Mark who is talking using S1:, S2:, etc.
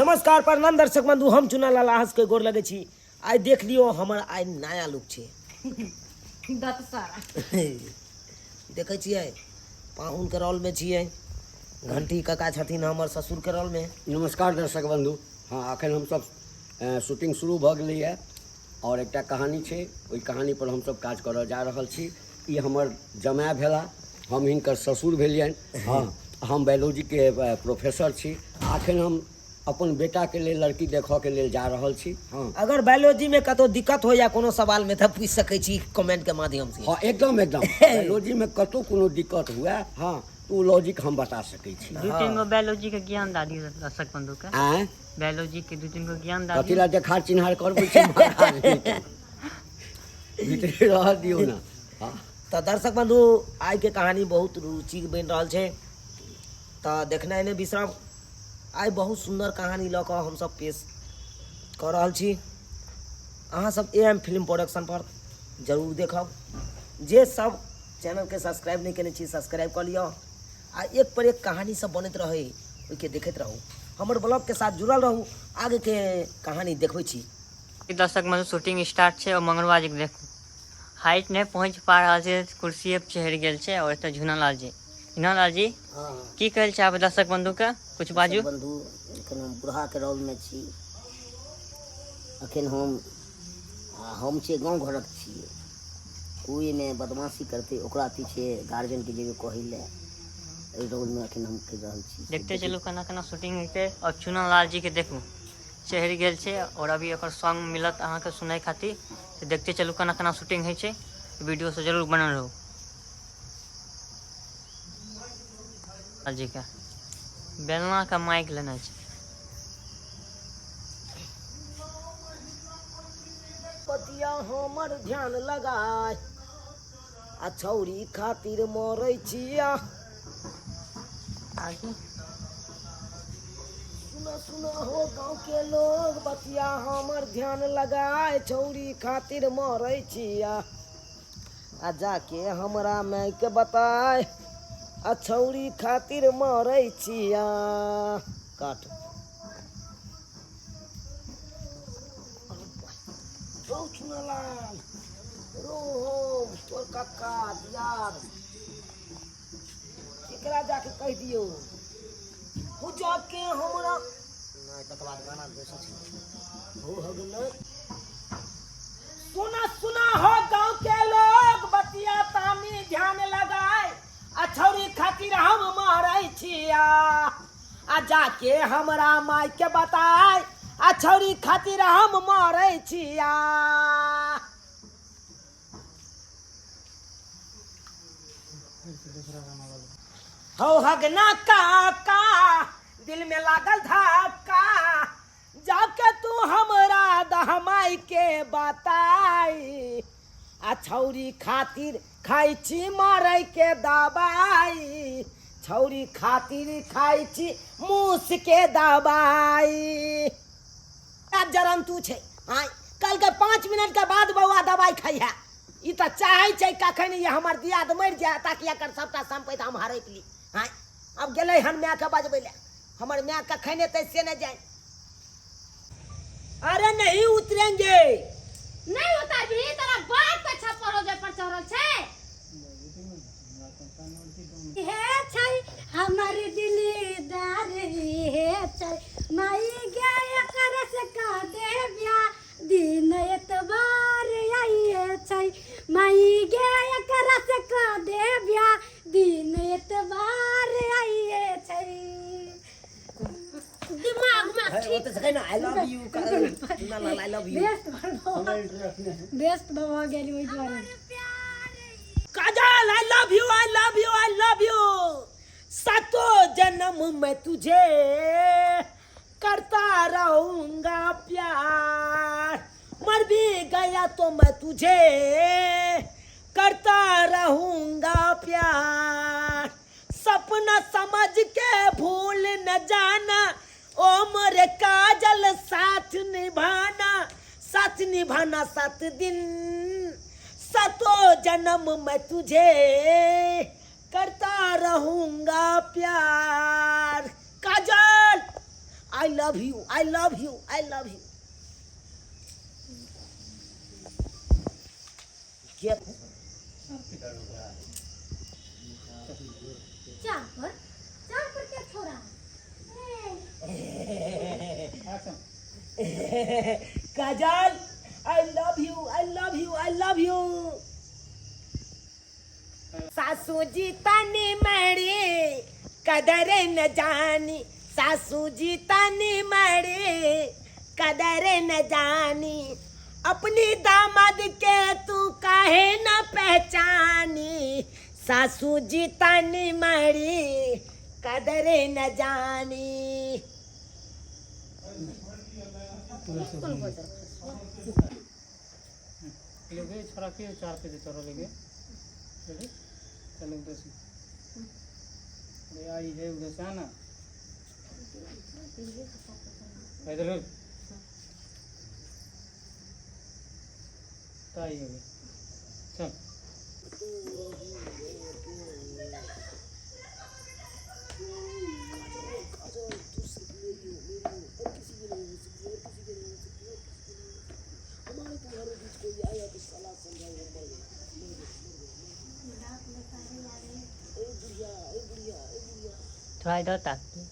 S1: नमस्कार प्रणाम दर्शक बंधु, हम चुना लाल अहाँ सबके गोर लगै छी। आइ देख लियौ हमर आइ नया लुक छै।
S2: दत सारा
S1: देखै छियै पाहुनके रोलमे छियै, घंटी काका छथिन हमर ससुरके रोलमे।
S3: नमस्कार दर्शक बंधु। हाँ, अखन हमसब शूटिंग शुरू भऽ गेलैए आओर एकटा कहानी छै, ओहि कहानी पर हमसब काज करऽ जा रहल छी। ई हमर जमाय भेला, हम हिनकर ससुर भेलियनि। हाँ, हम बायोलॉजीके प्रोफेसर छी। अखन हम अपन बेटाके लेल लड़की देखऽके लेल जा रहल छी। हाँ,
S1: अगर बायोलॉजीमे कतौ दिक्कत हो या कोनो सवालमे तऽ पूछि सकै छी कमेंटके माध्यम से।
S3: हाँ, एकदम एकदम बायोलॉजीमे कतौ कोनो दिक्कत हुए, हाँ, तऽ ओ लॉजिक हम बता सकै छी।
S4: दू तीन गो बायोलॉजी के ज्ञान दादी दर्शक बंधु के।
S3: आँय?
S4: बायोलॉजी के दू तीन गो ज्ञान दादी।
S3: कथी ला देखार चिन्हार करबै छी महाराज? भीतरे रह दियौ ने। हाँ।
S1: तऽ दर्शक बंधु, आइके कहानी बहुत रुचि बनि रहल छै, तऽ देखनाइ नहि बिसरब। आइ बहुत सुन्दर कहानी लऽ कऽ हमसब पेश कऽ रहल छी। अहाँ सब ए एम फिल्म प्रोडक्शन पर जरूर देखब। जे सब चैनलके सब्सक्राइब नहि केने छी, सब्सक्राइब कऽ लिअ आ एक पर एक कहानी सब बनैत रहै ओहिके देखैत रहू। हमर ब्लॉगके साथ जुड़ल रहू, आगेके कहानी देखबै छी।
S4: दर्शक बंधु, शूटिंग स्टार्ट छै और मंगरुआ जी के देखू हाइट नहि पहुँच पा रहल छै, कुर्सीए पर चढ़ि गेल छै। और एतऽ झूनालाल जी, झूनालाल जी, की कहै लए चाहबै दर्शक बंधु के, कुछ बाजू।
S5: बंधु, एखन हम बूढ़ाके रोलमे छी। एखन हम हम छियै गाँव घरक छियै, कोइ एहिमे बदमाशी करतै ओकरा पीछे गार्जियनके जेबै कहै लए। एहि रोलमे एखन हम करि रहल छी।
S4: देखते चलू केना केना शूटिंग हेतै। और चुनालाल जी के देखू चढ़ि गेल छै और अभी ओकर सॉन्ग मिलत अहाँके सुनै खातिर। तऽ देखते चलू केना केना शूटिंग होइ छै, वीडियो से जरूर बनल रहू। लाल जी के बेलना के माइक लेने छै।
S1: पतिया हमर ध्यान लगाय आ छौरी खातिर मरै छिया।
S4: आगे
S1: सुना सुना हो गाँव के लोग, बतिया हमर ध्यान लगाय, छौरी खातिर मरै छिया। आ जाके हमरा माय के बताय आ छौरी खातिर मरै छिया। काट रौ चुनालाल, रौ हम तोर कक्का दियार, एकरा जाके कहि दियौ हो जाके हमरा नहि। तकर बाद गाना दोसर छै हो हो गेलै। सुना सुना हो गांव के लोग, बतिया तानी ध्यान लगाए, आ छौरी खातिर हम मारै छिया। आ जाके हमरा माय के बताए, आ छौरी खातिर हम मारै छिया। हौ हगना काका, दिल में लागल धक्का, जाके तू हमरा दहमाई के बताई, आ छौरी खातिर खाइ छी मरै के दबाई, छौरी खातिर खाइ छी मूस के दबाई। आब जरन तू छै, आँय कल के 5 मिनट के बाद बौआ दबाई खाइ है। ई तऽ चाहै छै कखन ई हमर दियाद मरि जाय ताकि एकर सबटा सम्पति हम हड़पि ली। आँय अब गेलै हन मायके बजबै लए, हमर माय कखन एतै से नहि जानि। अरे नहीं उतरेंगे।
S2: नहीं उतरबी तोरा बाप के छप्पर हो जाय पर चढ़ल छै। हे छै हमर दिलदार, हे छै माई गे एकर से का दे ब्याह, दिन एतबार आइए छै, माई गे एकर से का दे ब्याह, दिन एतबार आइए छै। दिमाग में
S1: है, ओतऽ से कहि ना, I love you, Chunalal, I love you.
S2: Best best भऽ गेल ओहि दुआरे।
S1: Kajal, I love you, I love you, I love you. सातों जन्म मैं तुझे करता रहूंगा प्यार, मर भी गया तो मैं तुझे करता रहूंगा प्यार, सपना समझ के भूल न जाना, ओ मोरे काजल साथ निभाना, साथ निभाना 7 दिन, सातों जन्म मैं तुझे करता रहूंगा प्यार। Kajal I love you, I love you, I love you. के
S2: चार पर, चार पर क्या छोड़ा? ए,
S1: Kajal, I love you, I love you, I love you. सासू जी तानी मारे कदर न जानी, सासू जी तानी मारे कदर न जानी, अपनी दामाद के तू काहे न पहचानी, सासू जी तानी मारे कदर न जानी।
S6: लेगे छोरा के चार पे चोरा लेगे रेडी चलो उधर से। अरे आई है उधर से आना इधर ताई हो गई चल।
S4: थोड़ा इधर ताकिए।